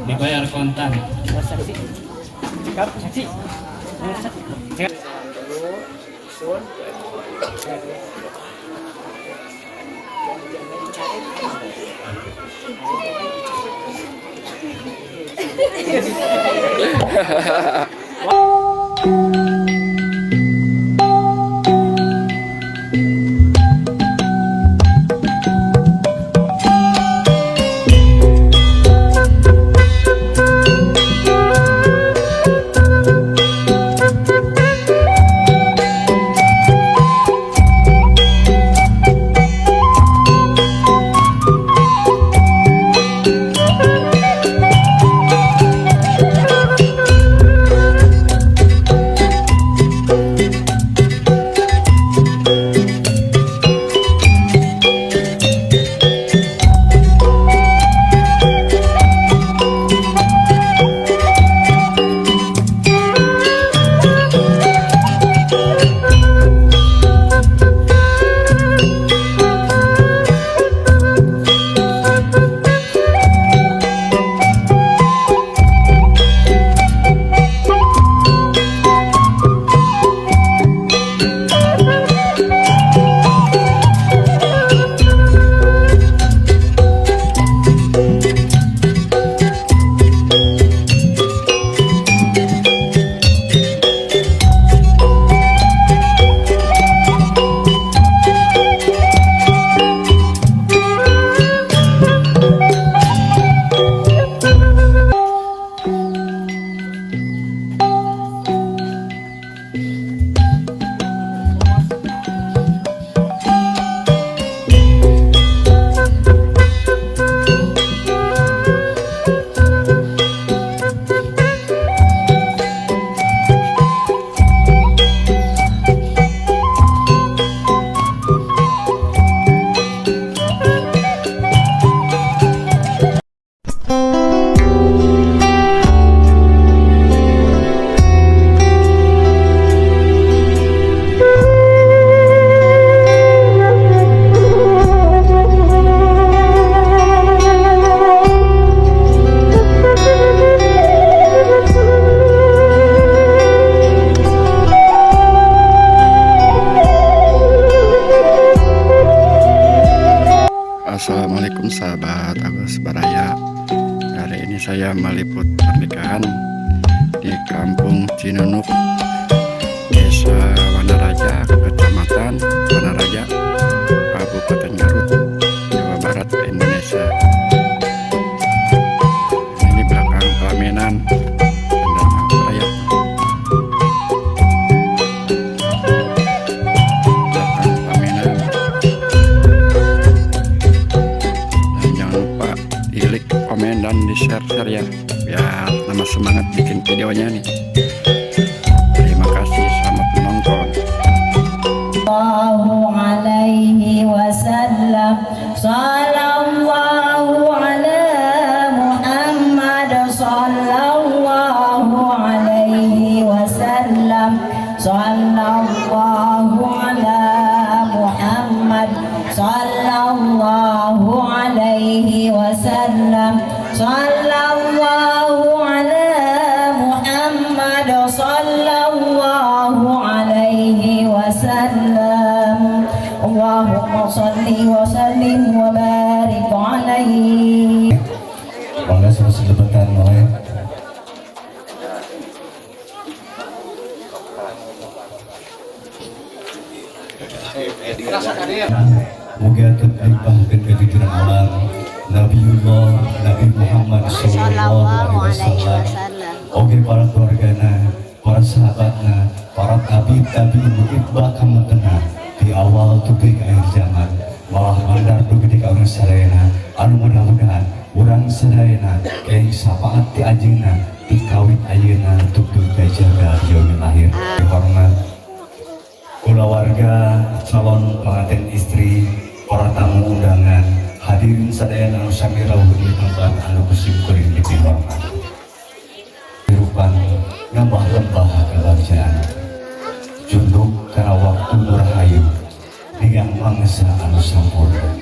Dibayar kontan. Saksi. Cekap, saksi. Cekap. Assalamualaikum sahabat Agus Baraya. Hari ini saya meliput pernikahan di Kampung Cinunuk, Desa Wanaraja, Kecamatan Wanaraja, Kabupaten Garut, Jawa Barat, Indonesia. Ini belakang pelaminan tendanya Baraya. Belakang pelaminan. Dan jangan lupa di like, komen, dan di share-share ya, biar tambah semangat bikin videonya nih. Terima kasih, selamat menonton. Allahu alaihi wasallam, sallallahu ala Muhammad, sallallahu alaihi wasallam, sallallahu ala Muhammad, sallallahu alaihi wasallam, sallallahu ala Muhammad, sallallahu alaihi wasallam. Allahumma salli wa sallim wa barik alaihi. Mangga selebetan oleh Mugia limpahkeun kejujuran alam Nabiullah Nabi Muhammad sallallahu alaihi wasallam. Oke, para keluargana, para sahabatna, para tabi tabiin itba kamutena di awal dugi ke akhir zaman, malah mandar dugi ka urang sadayana, anu mudah-mudahan urang sadayana keng syafaat ti anjeunna ti kawit ayeuna tugtug ka jaga yaumil akhir. Hormat kulawarga calon pengantin istri, para tamu undangan, hadirin sadayana anu sami rawuh di tempat anu ku sim kuring dipihormat. Kehidupan nambah lembah kebahagiaan junduk karena waktu nu rahayu dengan mangsa anu sampurna,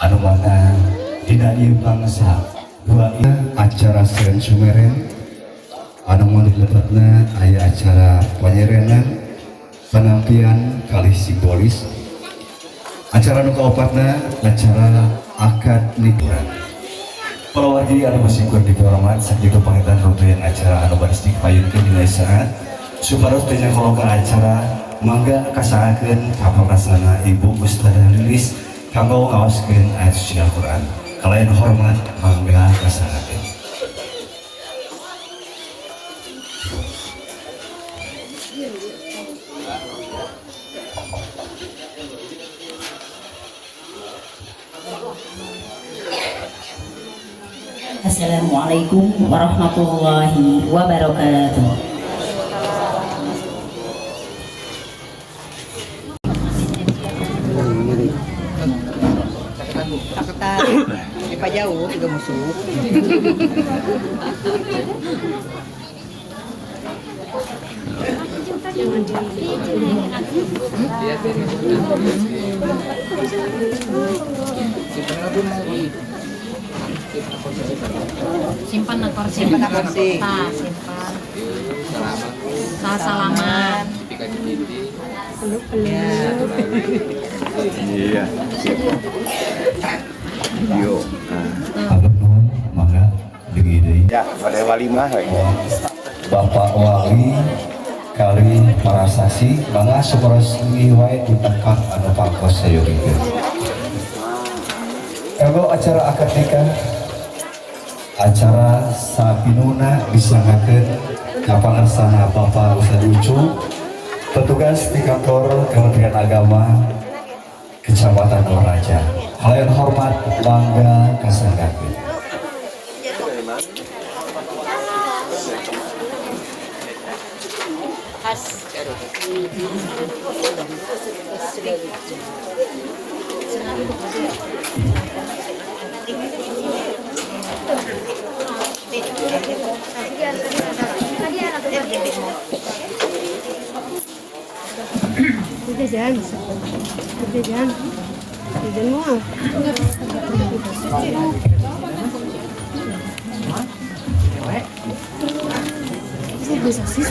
anu mana dina ieu bangsa dua acara. Acara seren sumeren anu moal dilebetna aya acara panyerenan, penampian kalih simbolis. Acara nu kaopatna acara akad nikah. Palawargi anu masih kur dihormat, sakitu panginten rutaian acara anu bade dipayunkeun dina saat. Supados teu nyangkolongkeun acara, mangga kasanggakeun ka pangarsana Ibu Ustazah Lilis kanggo ngaoskeun ayat suci Al-Qur'an. Kalayan hormat, mangga kasanggakeun. Assalamualaikum warahmatullahi wabarakatuh. Takutan. Pak jauh juga musuh. Simpan kursi. Simpan kursi. Nah, simpan. Salah salaman. Iya. Yo. Hatur nuhun, mangga deui deui. Ya, pada walimah we. Bapak Wali kali para saksi mangga supados wae di tempat anu pangkos sayogikeun. Kanggo acara akad nikah, acara sapinuna disanggakeun ka pangarsana Bapak Ustaz Ucu, petugas di kantor Kementerian Agama Kecamatan Raja. Kalayan hormat, mangga kasanggakeun. Jajan, jajan, jajan mau. Beli sosis,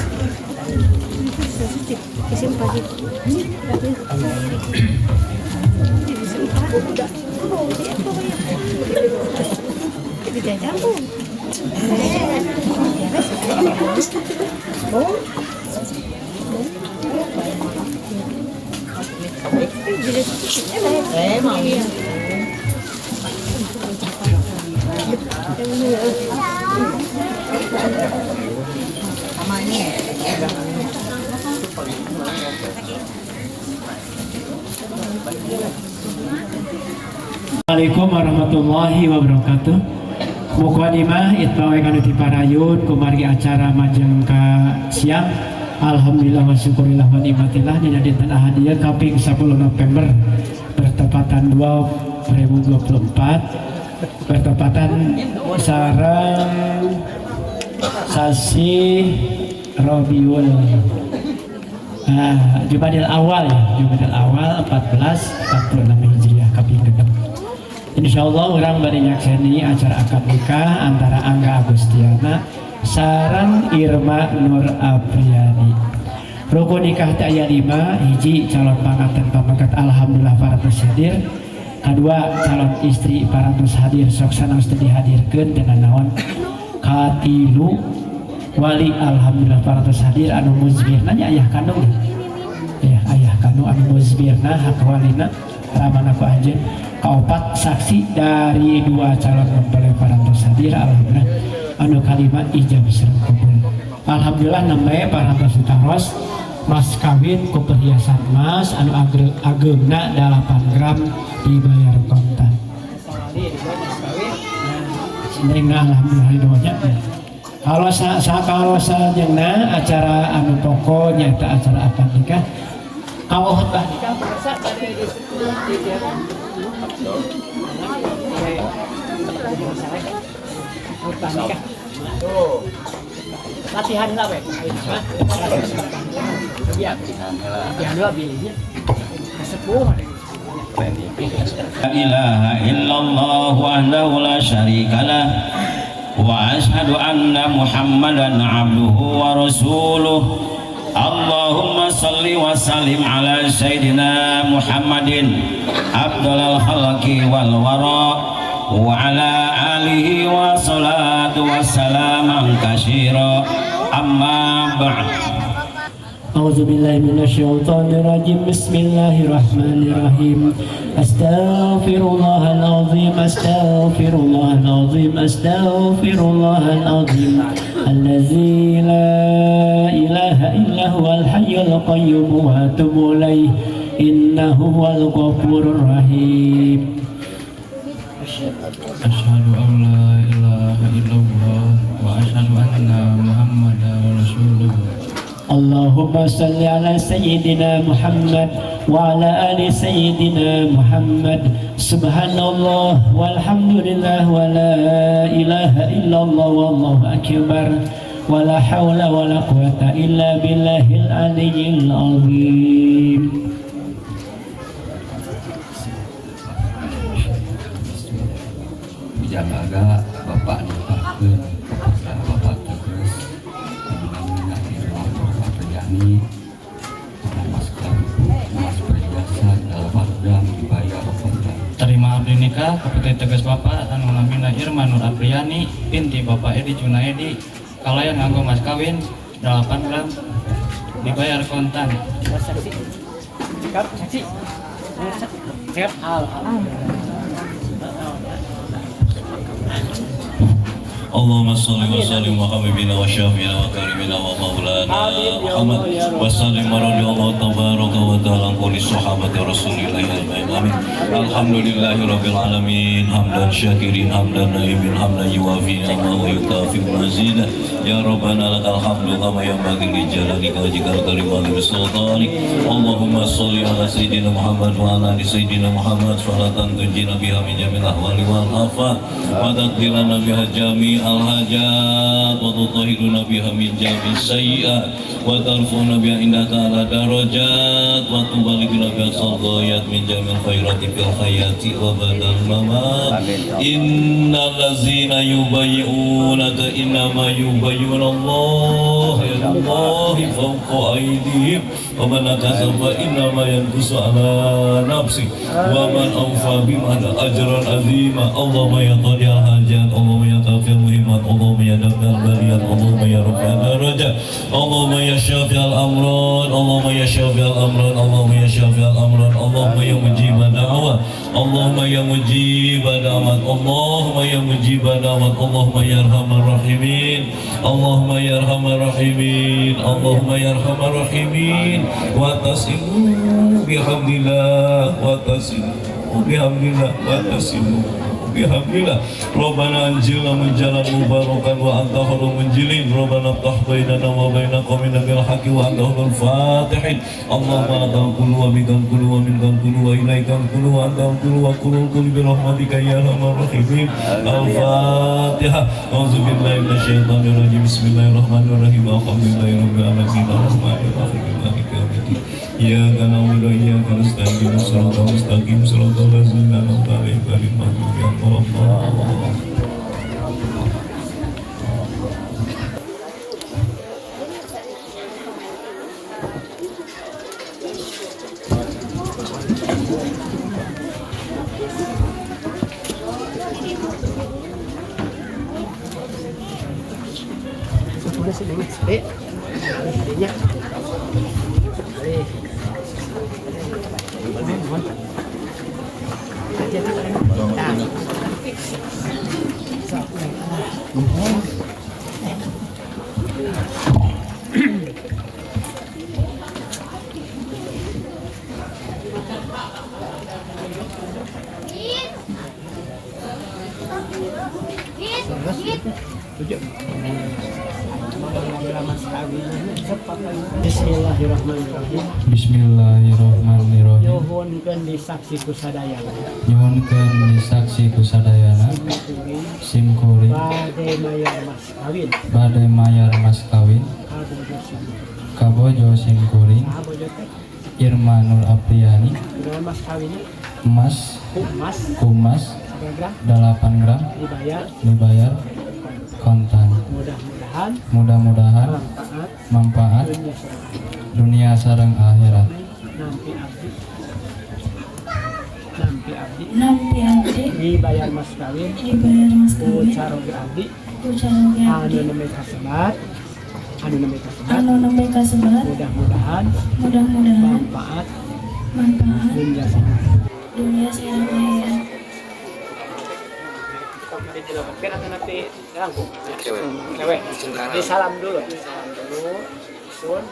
sosis isi empat isi empat. Jajan bu. Assalamualaikum warahmatullahi wabarakatuh. Mukadimah itbawe kanu diparayun kumargi acara majeng ka siang. Alhamdulillah wa syukurillah wa nikmatillah dina dinten Ahad ieu kaping 10 November bertepatan 2024 bertepatan sareng sasi Rabiul Jumadil Awal ya, Jumadil Awal 1446 Hijriah kaping genep. Insyaallah orang bade nyakseni acara akad nikah antara Angga Agustiana sareng Irma Nur Apriani. Rukun nikah teh aya 5, hiji calon panganten pamegat alhamdulillah parantos hadir. Kadua calon istri parantos hadir sok sanaos teu dihadirkeun teu nanaon. Katilu wali alhamdulillah parantos hadir anu muzbirna nya ayah kandung. Ya, ayah kandung anu muzbirna hak walina ramana ku anjeun. Kaopat saksi dari dua calon mempelai parantos hadir alhamdulillah. Anu kalima ijab sareng kabul. Alhamdulillah nembe parantos ditaros mas kawin ku perhiasan emas anu ageungna 8 gram dibayar kontan. Sindringna alhamdulillah ridhonya. Kalau kalau sajengna acara anu pokok nyaeta acara akad nikah. Kalau khutbah nikah pemirsa bade khutbah nikah. Latihan lah we. Latihan lah bilihnya. Sepuh. La ilaha illallah wahdahu la syarikalah Wa ashhadu anna Muhammadan abduhu wa rasuluh. Allahumma salli wa sallim ala sayyidina Muhammadin afdalal khalqi wal wara wa ala alihi wa salatu wassalaman katsira. Amma ba'd. أعوذ بالله من الشيطان الرجيم. بسم الله الرحمن الرحيم. أستغفر الله العظيم، أستغفر الله العظيم، أستغفر الله العظيم الذي لا إله إلا هو الحي القيوم وأتوب إليه إنه هو الغفور الرحيم. أشهد أن لا إله إلا الله وأشهد أن محمدا رسول الله. اللهم صل على سيدنا محمد وعلى آل سيدنا محمد. سبحان الله والحمد لله ولا إله إلا الله والله أكبر ولا حول ولا قوة إلا بالله العلي العظيم. Jaga bapak nikahkeun kepada Bapak Teges anu namina Irma Apriyani mas mas berjasa 8 gram dibayar kontan. Terima abdi nikah ka putri Teges Bapak anu namina Irma Nur Apriyani binti Bapak Edi Junaedi kalayan nganggo mas kawin 8 gram dibayar kontan. Saksi. Cekap, saksi. Cekap al. اللهم صل وسلم وحبيبنا وشافينا وكريمنا ومولانا محمد وسلم رضي الله تبارك وتعالى عن كل صحابة رسول الله أجمعين. آمين. الحمد لله رب العالمين حمدا شاكرين حمدا نائمين حمدا يوافي نعمه ويكافئ مزيدا. يا ربنا لك الحمد كما ينبغي لجلالك وجهك الكريم وعظيم سلطانك. اللهم صل على سيدنا محمد وعلى آل سيدنا محمد صلاة تنجينا بها من جميع الأهوال والآفات وتقضي لنا بها جميع الحاجات وتطهرنا بها من جميع السيئات وترفعنا بها عندك على درجات وتبلغنا بها أقصى الغايات من جميع الخيرات في الحياة وبعد الممات. إن الذين يبايعونك إنما يبايعون الله يد الله فوق أيديهم ومن نكث فإنما ينكث على نفسه ومن أوفى بما أجرا عظيما. اللهم يا قاضي الحاجات، اللهم يا كافي المهمات، اللهم يا دافع البليات، اللهم يا رفع الدرجات، اللهم يا شافي الأمراض، اللهم يا شافي الأمراض، اللهم يا شافي الأمراض، اللهم يا مجيب الدعوات، اللهم يا مجيب الدعوات، اللهم يا مجيب الدعوات، اللهم يا أرحم الراحمين، اللهم يا أرحم الراحمين، اللهم يا أرحم الراحمين. واعتصموا بحبل الله، واعتصموا بحبل الله، واعتصموا بحبل الله. ربنا أنزلنا منزلا مباركا وأنت خير المنزلين. ربنا افتح بيننا وبين قومنا بالحق وأنت خير الفاتحين. اللهم لك الكل وبك الكل ومنك الكل وإليك الكل وأنت الكل وكل الكل برحمتك يا أرحم الراحمين. الفاتحة. أعوذ بالله من الشيطان الرجيم. بسم الله الرحمن الرحيم. الحمد لله رب العالمين الرحمن الرحيم مالك يوم الدين. إياك نعبد وإياك نستعين. صراط المستقيم صراط الذين أنعمت عليهم غير المغضوب عليهم ولا الضالين. Bismillahirrahmanirrahim. Bismillahirrahmanirrahim. Nyuhunkeun disaksi ku sadayana. Nyuhunkeun disaksi ku sadayana. Sim kuring bade mayar mas kawin. Bade mayar mas kawin. Kabojo sim kuring. Irma Nur Apriyani. Mas kawinnya emas kumas kumas 8 gram dibayar dibayar Kontan. Mudah-mudahan Mudah-mudahan manfaat manfaat dunia sareng akhirat. Dunia sareng akhirat. Nampi abdi, nampi abdi Nampi abdi dibayar mas kawin dibayar mas ku kawin caroge abdi ku caroge anu abdi nembe kasebat, anu nembe kasebat, anu nembe kasebat, mudah-mudahan mudah-mudahan manfaat manfaat dunia sareng akhirat. Dunia sareng akhirat. Cewek. Di salam dulu, salam dulu. Sun.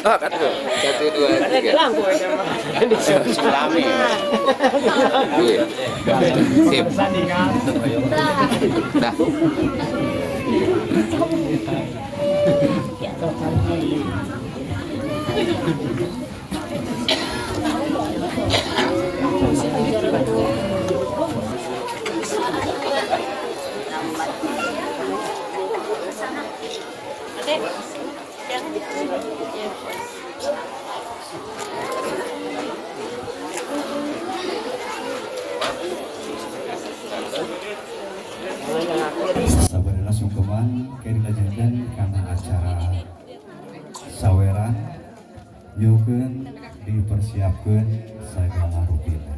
Satu, dua, tiga. Sulami. Sip. Dah. Sabarana sungkeman ke dilanjutkeun kana acara saweran, nyukeun dipersiapkeun sagala rupina.